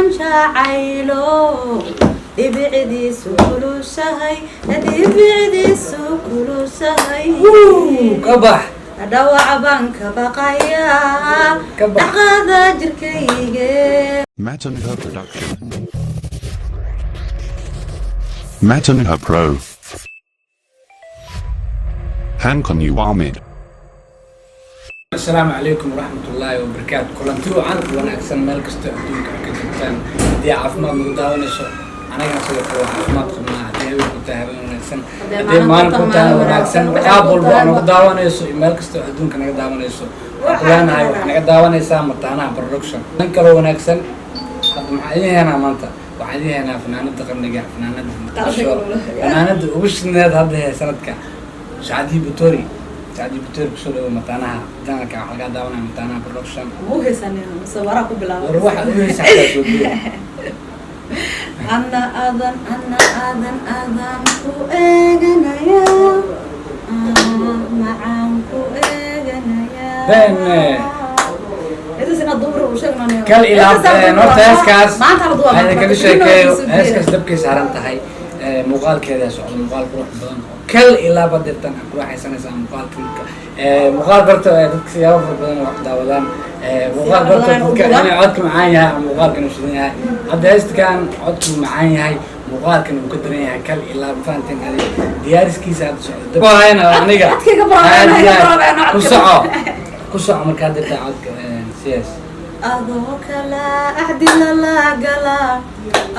Jacaylo dhibicdiisu kulushahay, dhibicdiisu kulushahay. Ka bax. Dhawac baan ka baqayaa. Ka bax. Dhaqaada jirkayge. Matanha Production. Matanha Pro. Hankon Ahmed. Asalaamu calaykum waraxmatullaahi wabarakaatu. Kulanti wacan, wanaagsan, meel kasta adduunka ka joogtaan. Haddii caafimaad nagu daawanayso, anagana sidoo kale waa caafimaad qabnaa. Haddii habeen ku tahay, habeen wanaagsan. Haddii maalin ku tahay, wanaagsan. Qaab walba oo nagu daawanayso iyo meel kasta oo adduunka naga daawanayso, waxaan ku leenahay waxaa naga daawanaysaa Mataanaha Production. Dan kaloo wanaagsan, hadda maxaa idin heenaa maanta? Waxaa idin heenaa fanaanada qarniga, fanaanada Muqdisho, fanaanada ugu shidneed hadda ee sanadka, Sacdiya Butori. Sacdiya Butori, kusoo dhawo Mataanaha channelka. Waxaa lagaa daawanaya Mataanaha Production. Ma u heesanayno mise waraa ku bilaaba? War waxa u heesa xataa soo duwa. Ana adan, ana adan, adan ku eeganaya, macaan ku eeganaya. Bene. Intaas inaad dumar u sheegno. Kal ilaa horta heeskaas maanta la duwa. ayda kaga sheekeeyo. Heeskaas dabkay saaran tahay. Muuqaalkeeda socdo, muuqaal qurux badan oo kal ilaa badirtan aad ku raaxaysanaysaa muuqaalka. Muuqaal barta dadka siyaabo fara badan wax daawadaan. Muuqaal Siyaabo barta badan u dadka duwan. inay codka macaan yahay ama muuqaalkan uu shidan yahay. Hadda heeskan codku macaan yahay, muuqaalkan uu ka daran yahay. Kal ilaa fahanteen adiga diyaariskiisa hadda socdo. Hayna aniga. Codkayga baroobeena, Aad iyo iga aad. baroobeena Ku codka. soco, ku soco. Markaad dirtaa codka siyaas. Adoo kala axdi lala gala,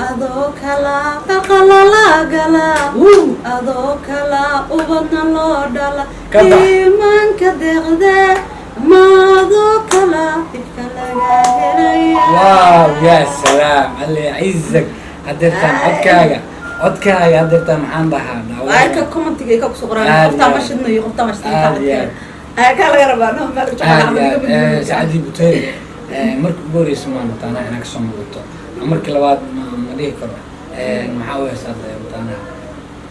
adoo kala dhaqa lala gala, adoo kala ubadna loo dhala. Ka bax. Iimaanka deeqde maadoo kala dhibka laga helaya. Wow, ya salaam, alle yacizak. Hadeertaan codkaaga, codkaaga hadeertaan maxaan dhahaa? Arka commentiga ka kusoo qoraan. Aad qoftaa iyo ma aad. shidno iyo qoftaa ma shidno. Aad iyo aad. Kaa laga rabaa no meel. Aad iyo aad. Sacdii Buteeri, markii ugu horeysa maa Mataanaha inaa kasoo muuqato, markii labaad ma dhihi karo. Maxaa u heesaa Mataanaha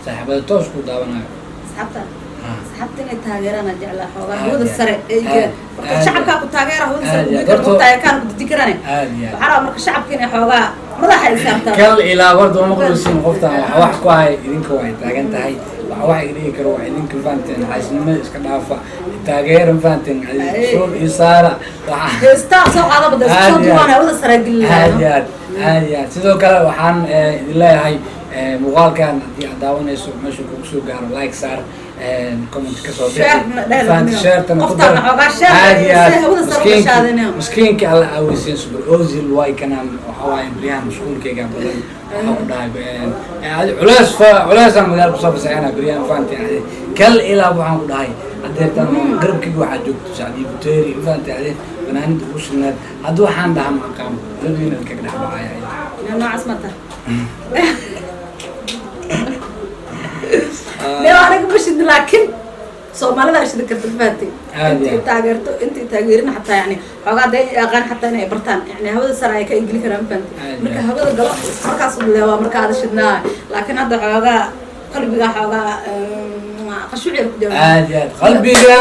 saaxiibada toos ku daawanayo? Asxaabta. Ha. Asxaabta inay taageeraan jeclaa xoogaa. Aad Hawada iyo sare aad. ee Aad. marka Aad. shacabkaa ku taageera hawada sare. Aad iyo aad. Ku taageer kaan ku deji karane. Aad iyo aad. Waxaa rabaa marka shacabka inay xoogaa madaxa ay saartaan. Kal ilaa warda uma qulusin qoftan. Waxa wax ku hay idinka waa ay taagan tahay. Waxa wax iga dhigi karo waa idinka, fahanteen? Xaasnimada iska dhaafa, taageera, fahanteen? Suul iyo saara waxa Heestaa soo qaada badda. Aad soo iyo duubaan aad. hawada sare gelin. Aad iyo aad, aad iyo aad. Sidoo kale waxaan idin leeyahay, muuqaalkan haddii aad daawanayso, meesha kugu soo gaaro, like saar, comment kasoo bixi. Share-na dheh. Fahanti, share-tana ku Qoftaan dar. xoogaa share Aad iyo aad. si hawada sare uga Miskiinki- shaadinayo. Miskiinki alla aaweyseen, Super Ozil waay kanaan. Waxa waaye beryahan mashquulkayga badan. Waxaa ku dhahay culeys culeysaan magaala kusoo fasaxeena beryahan, fahanti? Adi kal ilaa waxaan ku dhahay hadeertaan garabkayga waxaa joogto Sacdiya Buteeri, fahanti? Adi fanaanida ugu shidneed. Hadda waxaan dhahaa ma aqaan, labadiina kaga dhex baxaya. Noocaas ma tahay? Leo aniga ma shidin, laakiin soomaalida shidi karta, fahanti? Aad iyo Intii aad. taageerto, intii taageerin xataa, yani xoogaa dee aqaan xataa inay bartaan, yani hawada sare ay ka ingeli karaan, fahanti? Aad iyo Marka aad. hawada galo markaas le waa marka aada shidnaa, laakiin hadda xoogaa qalbiga xoogaa qashuuc yar ku jira. Aad iyo aad. Qalbiga,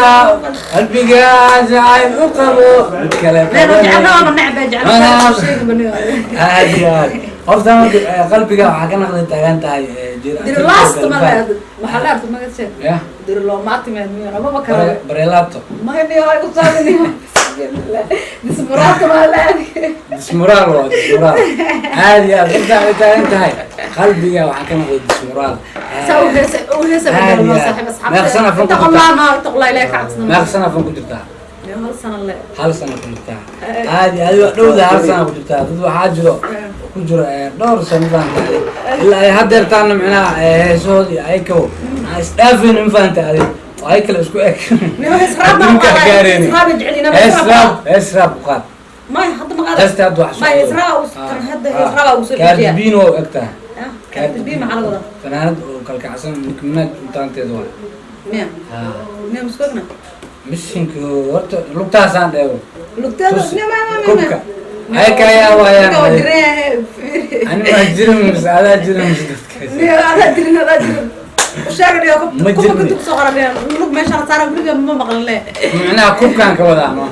qalbiga jacayl u qabo mid kale. Leen jecelna waaba necbe jecel sheegi bani. Aad iyo aad. Qoftan marka, qalbiga waxaa ka naqdi taagan tahay Diri last ma leed waxaa la arta magaceed. Ya. Diri looma timeed miyo amaba kale. Barelato. Mahaniyo ay ku saadiniyo dismuraata ma leed. Dismoraal, waa dismoraal. Aad iyo aad. Qoftan waxay taagan tahay qalbiga waxaa ka naqday dismoraal. Saa u heesa, u heesa. Aad Badal iyo ma aad. saaxiib asxaabta. Meeqa sana fan ku Ittaqu jirtaa? Allah ma ittaqu Allah ilaahay ka cabsana. Meeqa sana fan ku jirtaa? Yo, hal sano le. Hal sano ku jirtaa. Aad iyo aad waa dhowda hal sano ku jirtaa. Dad waxaa jiro ku jiro dhowr sano fahantaade, ilaa ay hadeertaana micnaha heesahoodii ayakabo aan isdhaafaynin, ma fahanta adi, oo ay kale isku eg. Niyo hees raab ma Adduunka qaada, gaareynin. hees raab jecelina, Hees hees raab raab. Hees raab ku qaad. Ma hadda ma qaada. Heesta hadda wax Ma hees raab tan hadda hees raab ugu soo Cardi dejiya. B waa u eg tahay. Ah, Cardi B maxaa laga wadaa? Fanaanad oo kalkacsan, Nicki Minaj intaanteeda waa. Miya? Ha. Miya muskogna? Mishinka horta lugtaasaan dheego. Lugteeda. Tus- Miya ma ma ma. Kubka ayaka ayaa waayaan. Waa jireen. Ani waa jirin mise adaa jirin mise dadkaas? Miya adaa jirin, adaa jirin. U sheega dhigo. Ma kubka jirni. kuntu soo qoran lug meesha la saaran weliga ma maqlan le. Micnaha kubkaan ka wadaa, no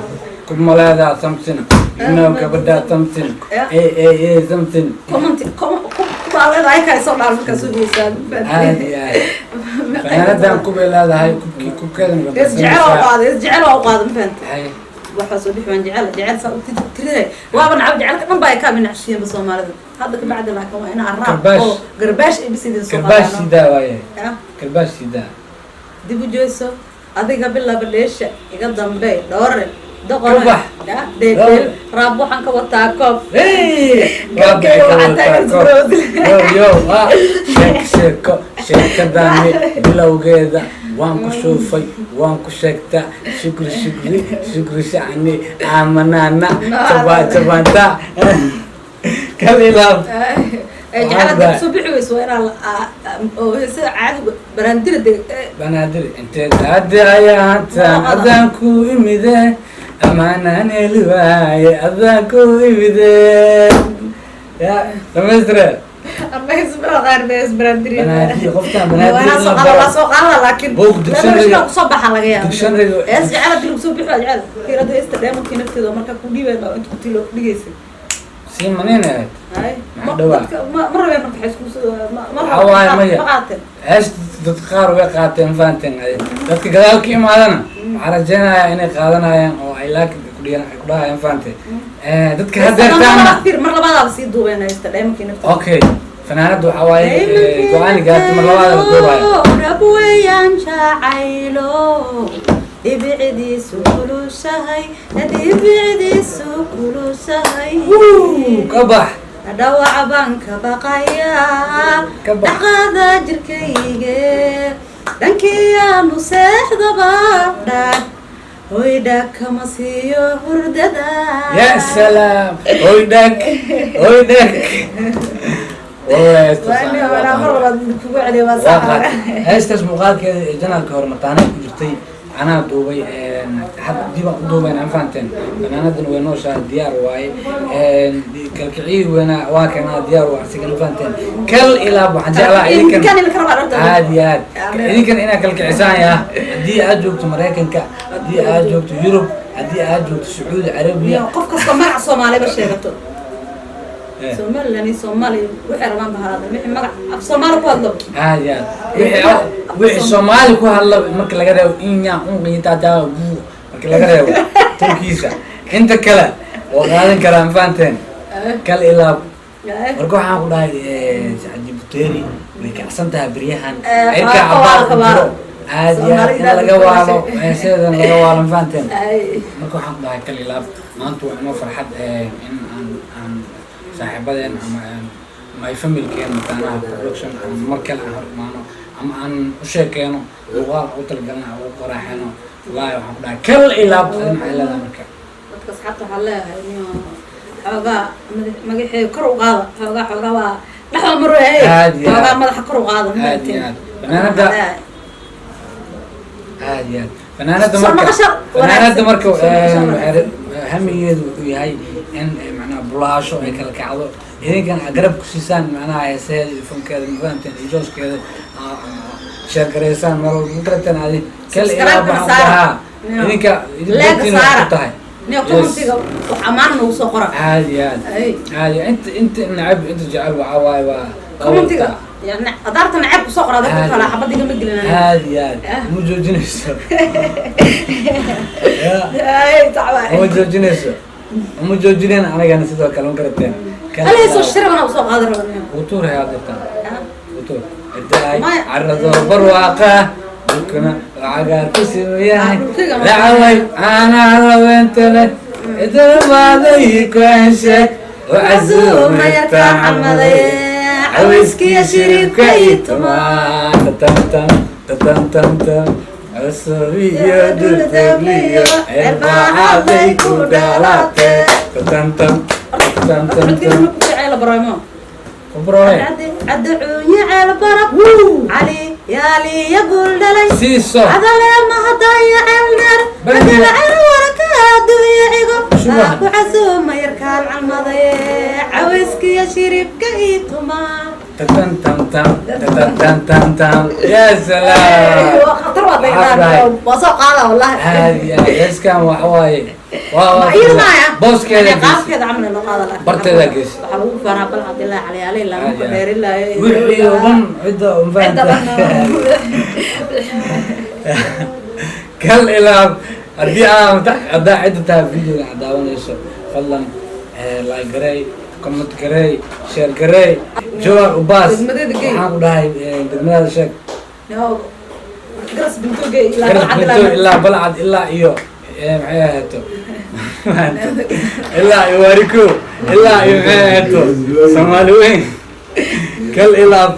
kub maleedaa something. You know gabadha something. Yeah. A A A something. Comment kubaa leedahay kaa soo dhaal markaa soo geysaa. Aad iyo aad. Fanaanadan kubay leedahay, kubkii kubkeedan. Is jecel oo qaada, is jecel oo qaada, ma fahanta? Hay. Waxaa soo bixi waan jecel jecel saa u tirire waaba nacab jecelka dhan baa kaa binacsiiyeenba Soomaalida hadda ka bacdi, laakiin waa inaa raab Karbaash. oo garbaash ay bisidin soo Karbaash qaadano. Sidaa waaye. Ah, karbaash sidaa. Dib u jeeso adiga bilaba dheesha iga dambey dhoore doqon. Ka bax. Dheedheel raab waxaan ka wataa koob. Hey! Waa Gabkayga bixi waxaa taagan koob. isbroodil. Yo, yo, ah, sheek sheeko sheekadani bilowgeeda waan ku shuufay, waan ku sheegtaa, shukri shukri shukri shacni aamanana jabaa jabaanta kal ilaab. Jecel hadda soo bixi weyso waa inaa oo sida caadiga baraandira de. Banaadir inteed hadda ayaantan adaan ku imide, amaanaan heli waaye, adaan ku imide, ya dhamaystire. Banaadir qoftaan banaadir in la baro. Soo qaada laakiin Buug dictionary- kusoo baxa laga yaaba. Dictionary- Hees jecel hadii lagu soo bixi waa jecel fiirada heesta dheemankii nafteeda markaa ku dhiibay baa inta ku tilo dhigaysa. Sii manina ahayd. Hay. Maxaa Ma dhawaa? Dadka ma rabeen marka waxay isku ma Waxaa waaye maya. ma qaateen. Heesta dadka qaar way qaateen, fahanteen? Dadka gadaal ka imaadana waxaan rajeynayaa inay qaadanayaan oo ay laakin ku dhigan ay ku dhahayaan, fahantay? Dadka hadeertaana Fiir, mar labaadaaba sii duubeen heesta dheemankii nafteeda. Okay, fanaanada waxaa waaye go-aan gaartay, mar labaad la duubayo. Dhab weeyaan jacaylo dhibicdiisu kulushahay, dhibicdiisu kulushahay. Ka bax. Dhawac baan ka baqayaa. Ka bax. Dhaqaada jirkayge dhankiyaanu seexdaba dhag hoy dhag kama siiyo hurdada. Ya salaam, hoy dhag, hoy dhag, wallahi heestaas Waa aan mar waa labaad kugu celiya waa waa sax. qaatay heestaas muuqaalkeeda ee janaalka hore mataanay ku jirtay, anaa duubay, hadda dib aan u duubayna, ma fahanteen? Fanaanadan way nooshahay, diyaar waaye. Kalkiciyii weynaa waa kanaa, diyaar waa asigana, ma fahanteen? Kal ilaa waxaan jeclaa idinkan Idinkan ilka rabaa dharta. Aad iyo aad idinkan inaad kalkicisaan ya, haddii aad joogto Maraykanka, haddii aad joogto Yurub, haddii aad joogto Sacuudi Carabiya. Iyo qof kasta magaca Soomaaliba sheegato. Somaliland iyo Soomaaliya waxay rabaan ba halaada wixii magac af Soomaali ku hadlo. Aad iyo aad wixii Soomaali ku hadla marka laga reebo inya unqiitataa guu, marka laga reebo turkiisa, inta kale waa qaadan karaa, ma fahanteen? Kal ilaa marka waxaan ku dhahay Sacdi Buteeri way kacsan tahay beryahan. Cirka waa cabaar ku kabaar. jiro, aad iyo aad in Soomaalida laga aad waalo u heeseedan laga waalo, ma fahanteen? Ay. Marka waxaan ku dhahay kal ilaab, maanta waa inoo farxad in aan saaxiibadeen ama my familkeen mataanaha production aan mar kale aan hor imaano ama aan u sheekeeno muuqaal ugu talagalna aan ugu qoraaxeeno. Wallaahi waxaan ku dhahay kal ilaab. Adi maxay leedahay marka? Dadka asxaabta waxaa leeyahay niyo xoogaa magaxeega kor u qaada, xoogaa waa dhexda marweeye. Aad iyo aad. Xoogaa madaxa kor u qaada. Aad iyo aad fanaanada, aad iyo aad fanaanada. Soo Marka maqasho fanaanada wanaagsan. Marka Soo maqasho wanaagsan. Hamigeedu wuxuu yahay in macnaha bulaasho ay kala kacdo, idinkan aad garab ku siisaan macnaha heeseeda iyo fankeeda, ma fahanteen? Iyo jooskeeda sheergareysaan meel walba, ma garateen? Adi kal ilaa Subscribe-kana waxaan saara. dhahaa Niyo. idinka idin Leega dartiina wax saara. ku tahay. Niyo Yes. commentiga wax ammaan nagu soo qora. Aad iyo aad. Ay. Aad iyo inta nacab inta jecel waxaa waaye waa Commentiga yani adaarta nacab kusoo qora dadka Aad. kale xabad igama gelin aniga. Aad iyo aad. Ah. Uma joojinayso. Ya. Ay, tacbaan. Uma joojinayso, uma joojineen anigana sidoo kale, ma garateen? Hal heesoo shirabana usoo qaadi raba niyo. Utuur hayaa dirtaan utuur idaay. Maya. Carado barwaaqa dhulkuna cagaar ku simayahay. Ah, dhulkayga ma- Lacaway caanaha laweenta leh idabaaday ku hesheeg Casuuma yarkaa calmaday, cawayskiya shiribka ii tumaa. Tatam tatam tam tam cusub iyo dhultagliyo cerbaacaday ku dhalaatee tatam tam tatam tam Codkeeda tam. ma ku fiicay la baraymo. Kubroe. Cadde cuunye ceel barab cali yaaliya guul dhalay. Siiso. Cadale mahadaya ceel dheer. Bari. Cadal ceel warka adduunya cigo. Shubaha. Aa ku casuuma yarkaan calmaday, cawayskiya shiribka ii tumaa. Tatam tam tam tatam tam tam tam, ya salaam. Waa khatar, waa Waxaa dhahay. dagdaan waa soo qaada wallahi. Aad iyo aad heeskan waxa waaye. Waa Iyada maaya. Booskeeda geysay. Qaabkeeda camal loo qaada laakiin Barteeda geysay. Waxaa lagu faanaa Balcad ilaa Calyaale ilaa Caadi ah. Dheer ilaa Wixii oo dhan cidda un cidda dhan. Fahamta kal ilaa haddii aa haddaa cidda tahay videoga aad daawanayso, fadlan like garey, comment garey, share garey, Jowhar ubaas. Degmadeeda gey. Waxaan ku dhahay degmadaada sheeg. No, Garas Bintooge ilaa Garas Balcad. Binto Ilaa ilaa Balcad ilaa iyo maxay ahaato, ilaa iyo Waariko, ilaa iyo maxay ahaato, Soomaali weyn, kal ilaa.